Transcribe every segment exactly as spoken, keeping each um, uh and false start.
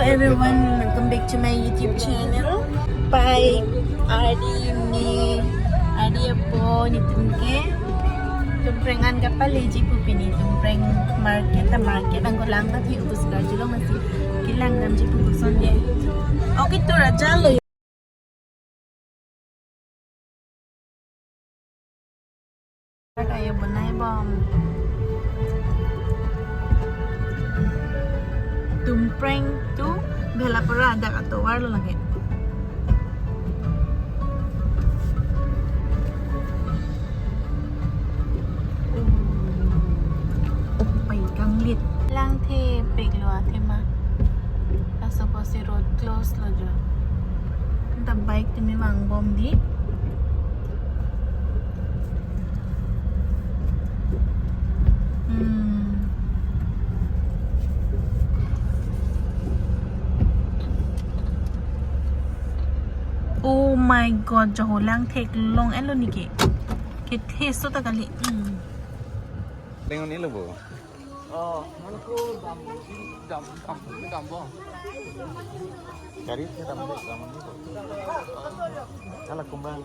Everyone, welcome back to my YouTube channel. Pai, ardi ne, ardi apo netum ke Tumpreng an kapaleji pu pini, Tumpreng market, ta market angko lang ta thi ubus karjulong masi kelang damji pu puson ye. Okay, to raja lo. Kayo bonai bom. Tumpreng to Bhelapara adak atovar lo lake. Oh, pai kanglit. Lang thepik lo athema. Laso apotsi road close lo jo. Anta bike tumi vang bom di. Hmm. Oh my God, jo ho lang theklong elo neke. Kethe so ta kali. Hmm. Lengon elo bo. Oh, mana ko dam, dam, dam, dam bo. Gari ke dam, dam, dam bo. Ala kumbang.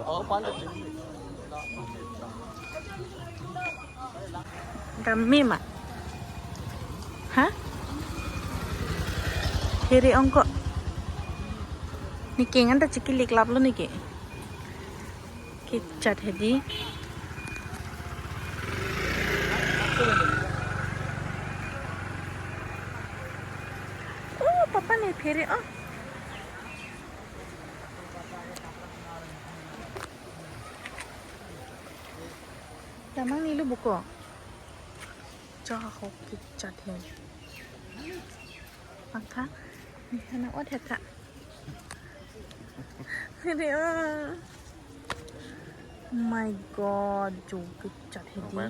Oh, palit. Dam me ma. Ha? Here ongko. Neke ngan ta chikiliklap lo neke. Kechat hedi. Oh, papa ne phere, oh. Damang nilu buko. Cha ho kechat he. Angka, ne hana ot heta. Ini, ah. My God, jo kechat hedi.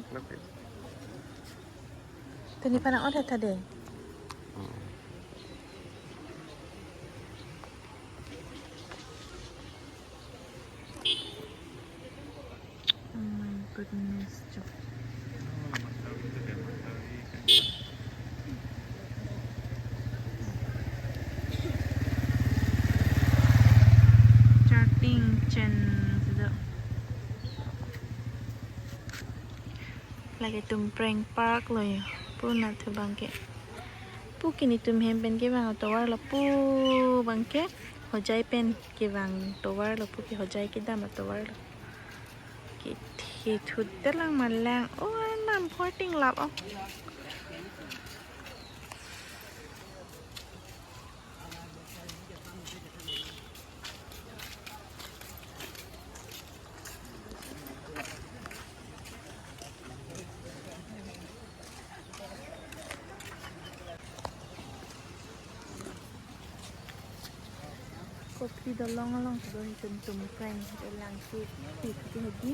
Tadi pana ot heta de. Oh my goodness, jo. Charting chen sido. Lake Tumpreng Park lo yo. Pu nathu abangke. Pu ke netum hem pen kevang atovar lo pu abangke. Hojai pen kevang tovar lo pu ke hojai kedam atovar lo. Kethe thut telang malang. Oh, anam porting lap, oh. Kopri dolong along kedo netum Tumpreng, langsi, pik hedi.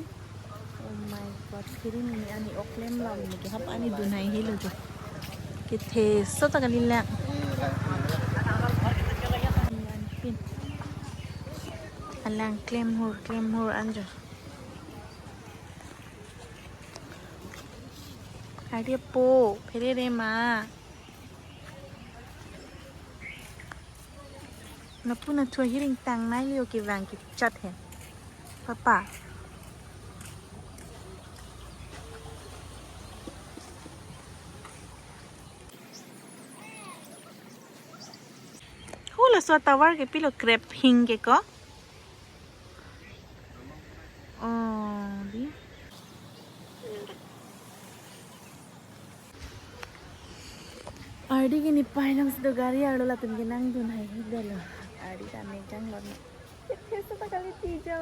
Oh my God, kiri mini ani oklem lam lagi hap ani dunhai helo jo. Kethe so ta kali lang. Alang klem hur, klem hur anjo. Ardi apo, pherere ma. Lapu nathu ahiring tang nai leo kevang kechat he. Papa. Hula so tovar ke pilo krep hing ke ko. Oh, di. Ardi ke ne pai long sido gari arlo latum ke nangdunhai helo. Ardi ta nejang lo ne. Kethe so ta kali tijo.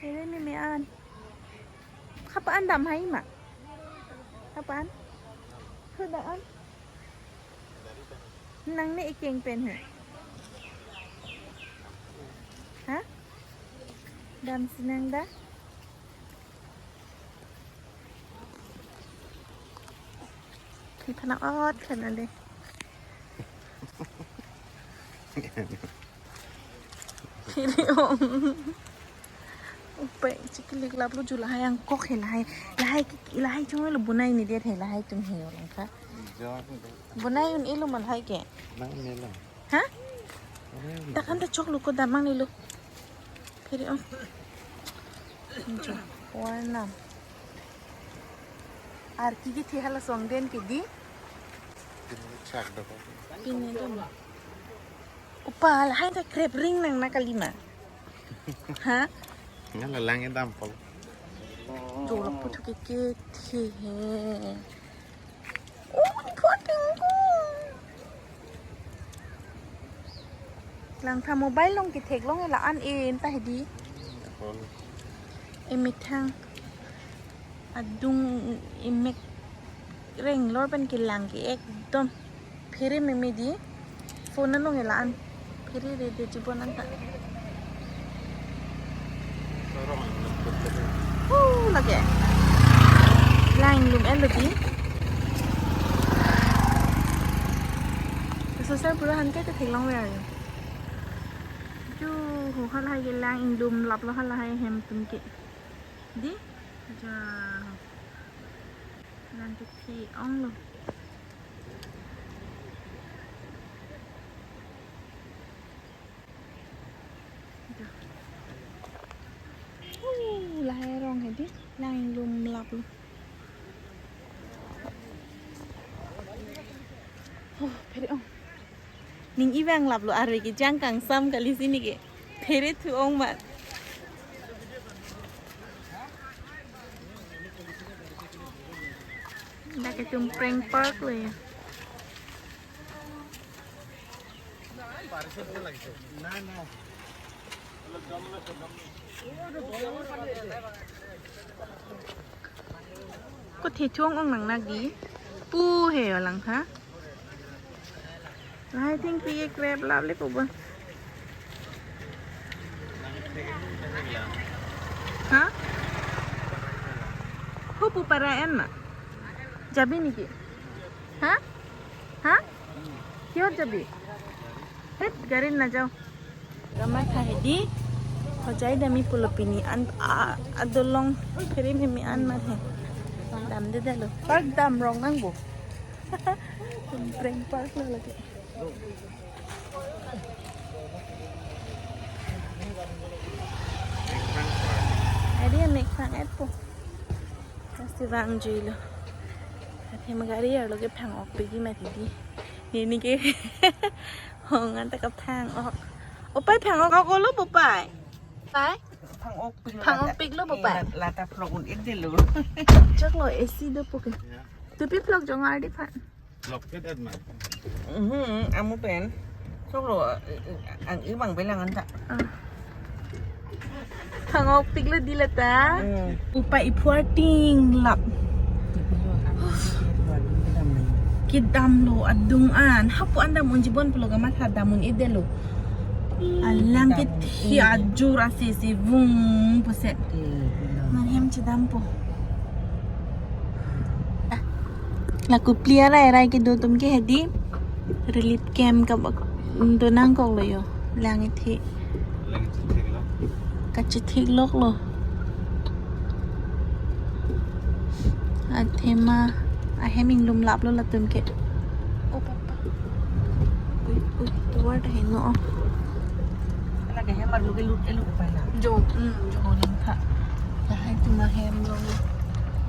Here meme an. Hapa an damhai ma. Hapa an. Huda an. Nangne ekeng pen he. Ha? Damsi nang da? Kita na ot kan ade. Pherere ong. Upai chikiliklap lo jo, lahai angkok he, lahai. Lahai ki, lahai chong lo bunai nedet he, lahai atum he orang ka. Bonai un-elo malhai ke. Nang nelo. Ha? Bonai un-elo. Takam ta choklo ko damang nelo. Phere o. Warna. Arki kethe hala song den ke di. Pini chak do ko. Pini do. Opa, lahai ta krep ring nang na kalima. Ha? Nga lalang e dam pol. Dolo putu ke kethe he. Oh, ni photing ko. Langtha mobile long kethek long la an e enta hedi. Pol. Emethang. Adung emek reng lor pen kelang ke ekdom phere meme di. Phone along ela an phere re de chibon anta. Sorong ang nangkut ka dun. Hu lake. Lang inglum en lo di. Susar pura han ke theklong we ayo. Ju hu halahai kelang inglum lap lo halahai hem tum ke. Di? Ja. Lang kethe ong lo. Ja. Uh, lahai rong hedi. Lang inglum lap lo. Oh, phere ong. Ning ivang lap lo arve kejang kangsam kali sini ke. Phere thu ong mat. Dak ke Tumpreng Park lo ya. Ko the thu ong nang nak di. Pu he yo langtha. I think pi ek rep lap le ko ba. Ha? Hu pu para en ma. Jabi niki. Ha? Ha? Kiyot jabi? Het, garin na jao. Gamatha hedi. Hojai dami pulo pini an a, adolong krim hemi an mat he. Damde dalo. Park dam rong nang bo. Tumpreng Park lo lagi. Adi amek phang et po. Pasti vangjuilo. Athe ma gari arlo ke phang-ok pegi mati di. Nini ke hong anta kaphang-ok. Opai phang-ok ako lo popai. Pai? Phang-ok pik lo. Phang-ok pik lo popai. Eh, la-, lata phlok un-edetlo. Choklo A C do poke. Ya. Tupi phlok jong ardi phan. Locket at man. Mhm, amu pen. Solo, eh, eh, ang ibang bilangan ta. Ah. Phang-ok pik lo di lata. Hmm. Upa iphuar ting lap. Kedam lo adung an. Hapu an dam unjibon pulo gamatha dam un-edetlo. Alang ke thi ajur asi si vung puset. Nang hem chedam po. La Kupli arai arai kedo atum ke hedi relief camp ka bak do nangkok lo yo. Lang ithi. Lang ithi thik lo. Kachethik lok lo. Athema ahem inglum lap lo latum ke. O papa. Ui, ui, tovar ta heno. Lake hem arlo ke lut-e lo pai na. Jo, hmm, jo ning tha. Lahai atum ahem lo.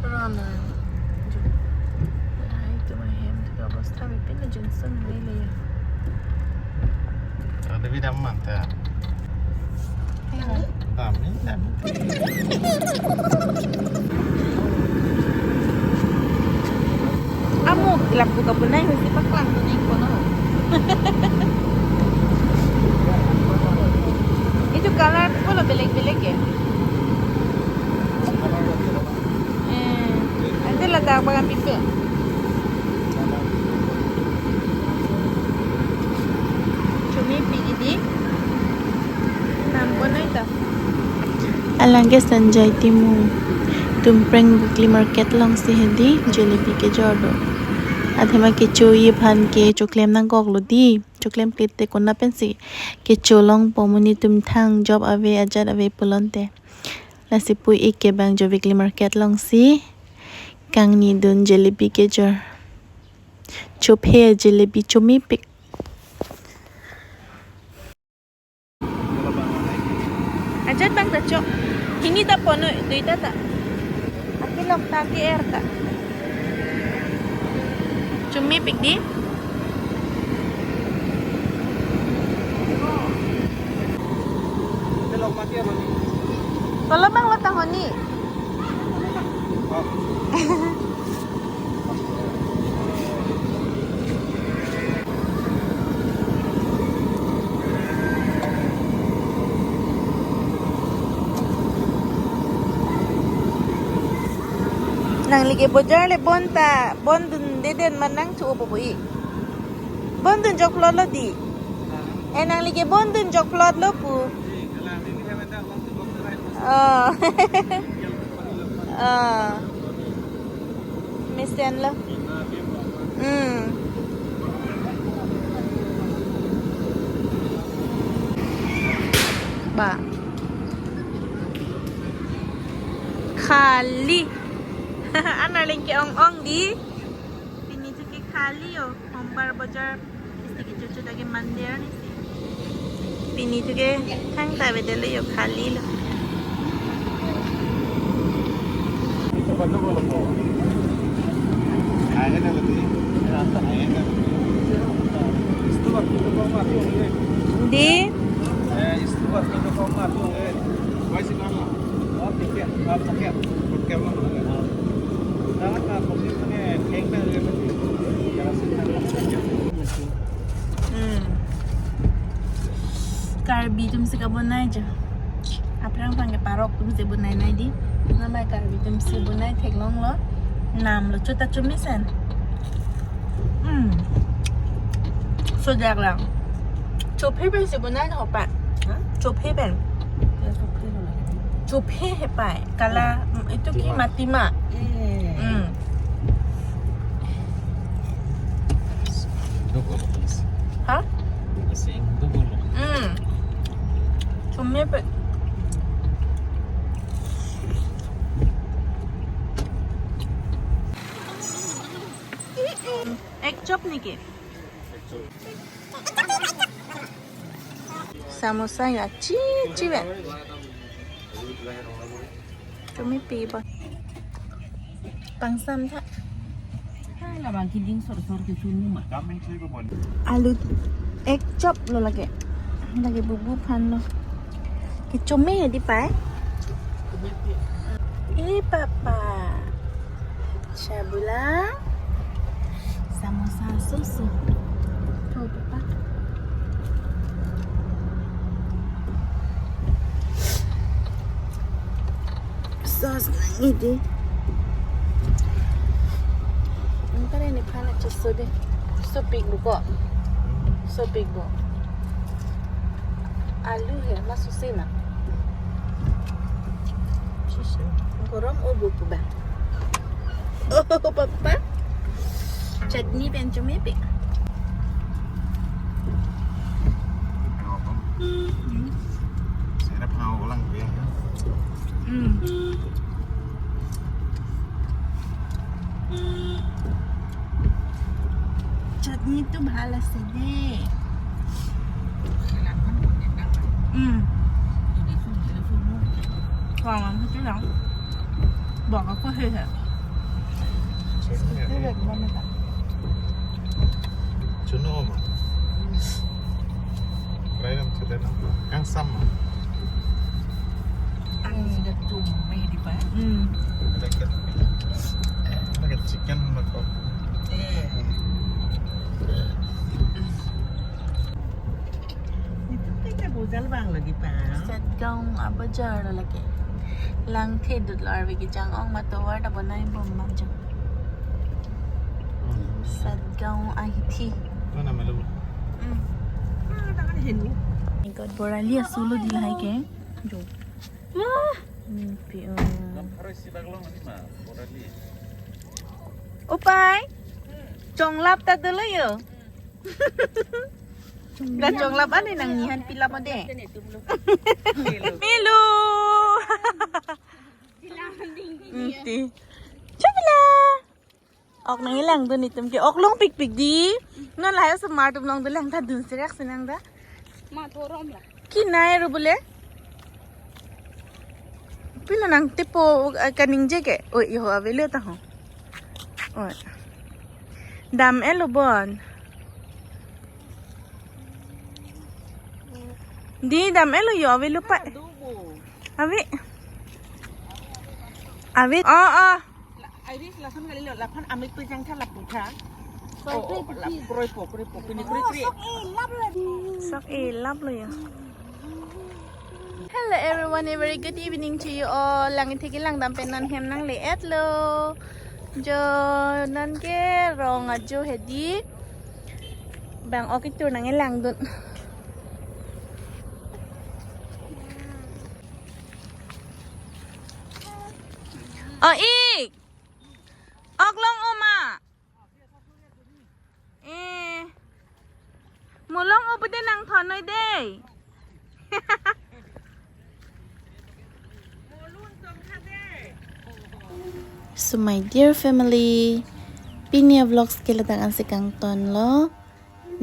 Rana. Jo. Lahai atum ahem tu abostha bipin na Johnson le le ya. Ada bidam mantap. Dami, dami. Amuk, lapu kapunai husi paklang kuning kono. Itu color pulo belek-belek ya? Eh, ante ladak bagan pipe. Chumi pigi di. Nampo nai ta. Alang ke Sanjay Timung. Tumpreng weekly market alongsi hedi jalebi kejor do. Athema kecho-i aphan ke choklem nangkok lo di. Choklem klit te konat pensi kecho longpo, monit atum thang job ave ajat ave pulote. Lasi pu ik ke bang jo weekly market alongsi kangni dun jalebi kejor. Chophe jalebi chomepik. Ajat bang ta chok. Hini ta pono, duita ta. Akelok ta, ke-er ta. Chomepik di. Tolong bang lo ta honi. Nangli ke bojar le bon ta, bon dunde den ma nangthu-o po pu-i. Bon dun jokplot lo di. Eh, nangli ke bon dun jokplot lo pu. Oh. Oh. Mesen lo. Hmm. Ba. Khali. Anerling ke-ong-ong di. Pini thu ke khali yo, Hombar Bajar, isi kecho-cho ta ke mandir ni si. Pini thu ke thangta avedetlo yo, khali lo. Di? Hmm. Karbi atum si kabonai jo. Aphrang aphrang ke parok atum si bonai nai di. Namai Karbi atum si bonai theklonglo. Namlo chota chomesen. Hmm. Sojak lang. Chophe pen si bonai ho pa. Ha? Chophe pen. Ya, chophe lo lagi. Chophe hepai. Kala, mm, itu ki matima. Eh. Hmm. Double, please. Ha? Sing double. Hmm. Chomepik. Egg chop niki? Samosa ya chi chi ve. Chomepik ba. Pangsam tha. Hai, labang kiding sor sor ke sunu ma. Alu egg chop lo lake. Lake bubu aphan lo. Kechome di pai. Eh, papa. Chabula. Samosa susu. Tho, papa. Sauce nangji di. Antara ini pala cheso de. Sopik buko. Sopik bu. Alu he, ma susi ma. Susi. Gorom o buku ba. Oh, papa. Chutney pen chomepik. Hmm. Saya dah pernah ulang dia. Hmm. Chutney tu bhal ase de. Hmm. Kong ang itu lang. Bok ako he he. Chutney. Chuno ma. Fry dam chude na. Kangsam ma. Ang sida chum me di pa. Hmm. Pakai chicken ma ko. Eh. Itu kita bojal bang lagi pa. Satgaon abajar lagi. Langthe dut lar bagi jang ong ma tovar ta bonai bom ma jang. Satgaon ahithi. Mana malu? Hmm. Ah, tangan henu. Ikot borali asulo di lahai ke. Jo. Wah. Hmm, pi, oh. Upai. Chonglap ta dolo yo. Ga chonglap ani nangnihan pilap ode. Milu. Inti. Chapla. Ok nangkelangdun itum ke, ok longpikpik di. Non lahai osomar atum along dolang ta dun serak senang da. Ma thorom la. Kinai ro bole. Pilo nangtepo, eh, kaningje ke. Oi, yo avelo ta ho. Oi. Dam-et lo bon. Di dam-et lo, yo avelo pa. Ave. Ave. Oh, oh. Iris lason kali lo, laphan amik pejang tha lapu tha. Oh, oh, la kroipo, kroipo, pini kroi kroi. Sok elap lo ya. Hello everyone, a very good evening to you all. Lang ithek langdam pen non hem nangle-et lo. Jo non ke rong ajo hedi. Bang ok itur nangkelangdun. Oh, ik. Ok long-o ma. Eh. Mo long-o pute nangthon noi dei. So my dear family, pini a-vlogs ke ladak ansi kangton lo.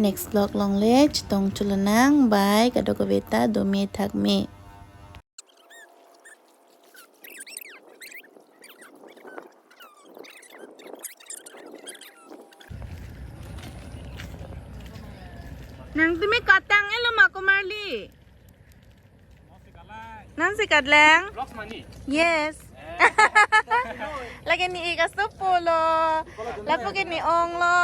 Next vlog along le chetong chulonang. Bye, kadokave ta dome thakme. Nangtum ke katang-et lo ma komarli? Nangsi katlang? Vlogs mani? Yes. Eh. Lake ne-ik asopo lo. Lapu ke ne-ong lo.